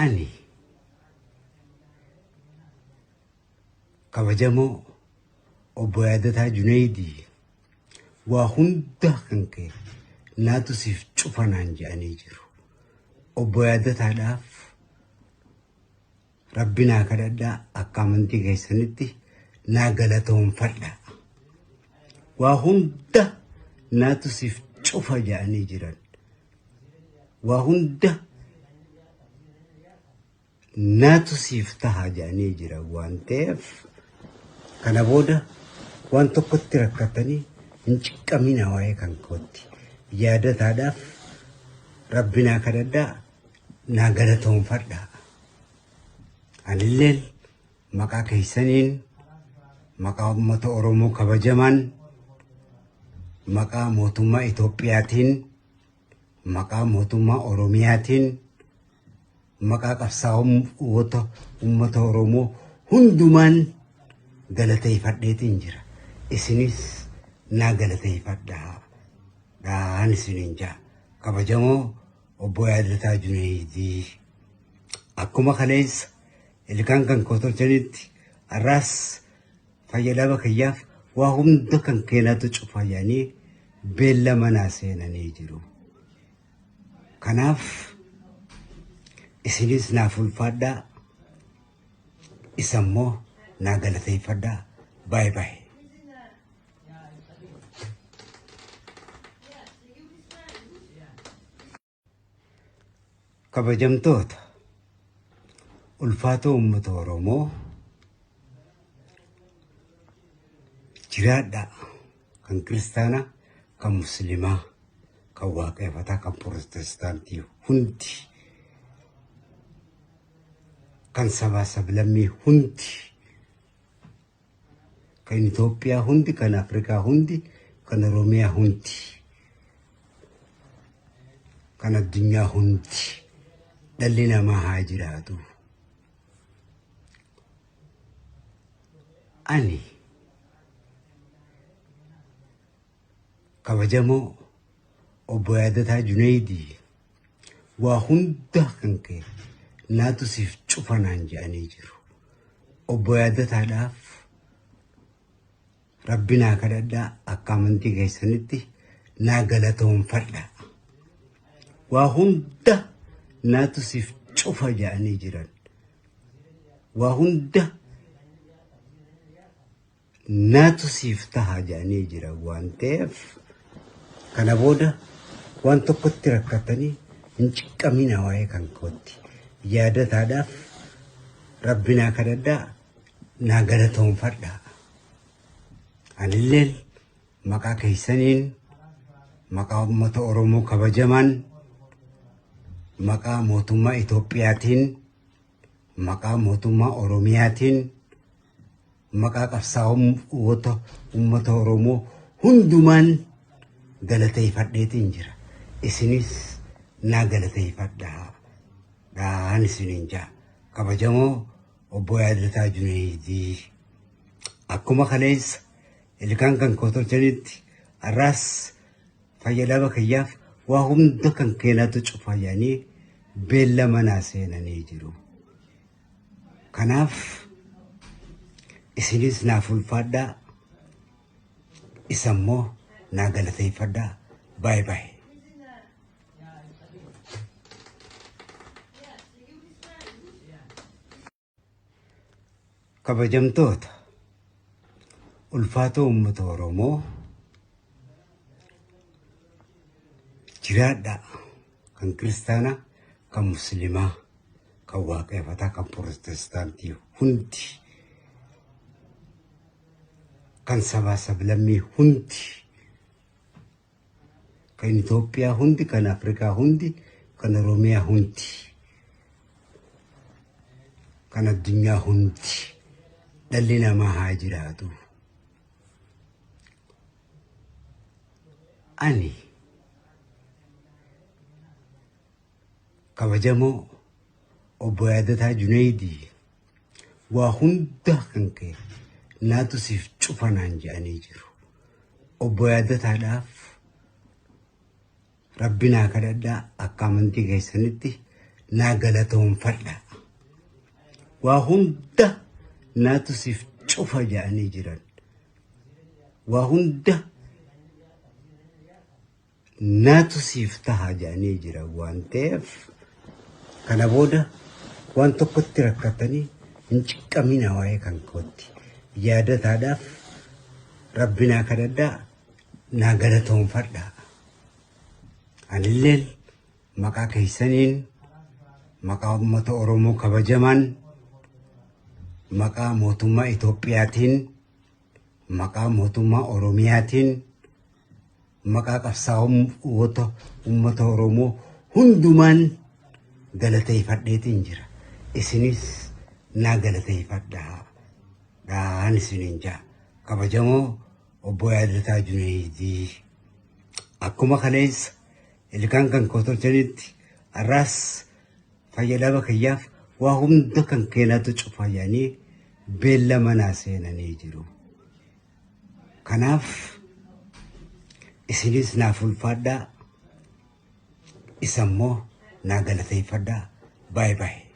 Ani kabajamoo obbo Yaadataa Junaydii waa hunda kan kee naatu siif cufa naan jedhanii jiru. Obbo Yaadataadhaaf Rabbi naa kadhadhaa akka amantii keessanitti naa galatoonfadha. Waa hunda naatu siif cufa jedhanii jiran. Waa hunda naatu siif taha jedhanii jiran waan ta'eef kana booda waan tokkotti rakkatanii hin ciqqamina waa'ee kan kootti. Yaadataadhaaf Rabbi naa kadhadhaa naa galatoonfadhaa. Anilleen maqaa keessaniin maqaa uummata Oromoo kabajamaan maqaa mootummaa Itoophiyaatiin maqaa mootummaa Oromiyaatiin maqaa qabsaa'ota uummata Oromoo hundumaan galateeffadheetiin jira. Isinis naa galateeffadhaa. Dhaan isiniin jaa. Kabajamoo obbo Yaadataa Junaydii. Akkuma kaleessa ilkaan kan koo tolchanitti har'aas fayyadama kiyyaaf waa hunda kan keenatu cufa jedhanii beellama naa seenanii jiru. Kanaaf isinis naaf ulfaadhaa isa immoo naa galateeffadhaa. Baay baay. Kabajamtoota ulfaatoo uummata Oromoo jiraadhaa kan kiristaanaa, kan musliimaa, kan waaqeffataa, kan pirootestaantii hundi, kan sabaa sablammii hundi, kan Itoophiyaa hundi, kan Afrikaa hundi, kan Oromiyaa hundi, kan addunyaa hundi dhalli namaa haa jiraatu. Ani kabajamoo obbo Yaadataa Junaydii waa hunda kan kee naatu siif cufa naan jedhanii jiru. Obbo Yaadataadhaaf Rabbi naa kadhadhaa akka amantii keessanitti naa galatoonfadha. Waa hunda naatu siif cufa jedhanii jiran. Waa hunda naatu siif taha jedhanii jiran waan ta'eef kana booda waan tokkotti rakkatanii hin ciqqamina waa'ee kan kootti. Yaadataadhaaf Rabbi naa kadhadhaa naa galatoonfadhaa. Anilleen maqaa keessaniin maqaa uummata Oromoo kabajamaan maqaa mootummaa Itoophiyaatiin maqaa mootummaa Oromiyaatiin maqaa qabsaa'ota uummata Oromoo hundumaan galateeffadheetiin jira. Isinis naa galateeffadhaa. Dhaan isiniin jaa. Kabajamoo obbo Yaadataa Junaydii. Akkuma kaleessa ilkaan kan koo tolchanitti har'aas fayyadama kiyyaaf waa hunda kan keenatu cufa jedhanii beellama naa seenanii jiru. Kanaaf isinis naaf ulfaadhaa isa immoo naa galateeffadhaa. Baay baay. Kabajamtoota ulfaatoo uummata Oromoo jiraadhaa kan kiristaanaa, kan musliimaa, kan waaqeffataa, kan pirootestaantii hundi, kan sabaa sablammii hundi, kan Itoophiyaa hundi, kan Afrikaa hundi, kan Oromiyaa hundi, kan addunyaa hundi dhalli namaa haa jiraatu. Ani kabajamoo obbo Yaadataa Junaydii waa hunda kan kee naatu siif cufa naan jedhanii jiru. Obbo Yaadataadhaaf Rabbi naa kadhadhaa akka amantii keessanitti naa galatoonfadha. Waa hunda naatu siif cufa jedhanii jiran. Waa hunda naatu siif taha jedhanii jiran waan ta'eef kana booda waan tokkotti rakkatanii hin ciqqamina waa'ee kan kootti. Yaadataadhaaf rabbi naa kadhadhaa naa galatoonfadhaa. Anilleen maqaa keessaniin maqaa uummata Oromoo kabajamaan maqaa mootummaa Itoophiyaatiin maqaa mootummaa Oromiyaatiin maqaa qabsaa'ota uummata Oromoo hundumaan galateeffadheetiin jira. Isinis naa galateeffadhaa. Dhaan isiniin jaa. Kabajamoo obbo Yaadataa Junaydii. Akkuma kaleessa ilkaan kan koo tolchanitti har'aas fayyadama kiyyaaf waa hunda kan keenatu cufa jedhanii beellama naa seenanii jiru. Kanaaf isinis naaf ulfaadhaa isa immoo naa galateeffadhaa. Baay'ee baay'ee.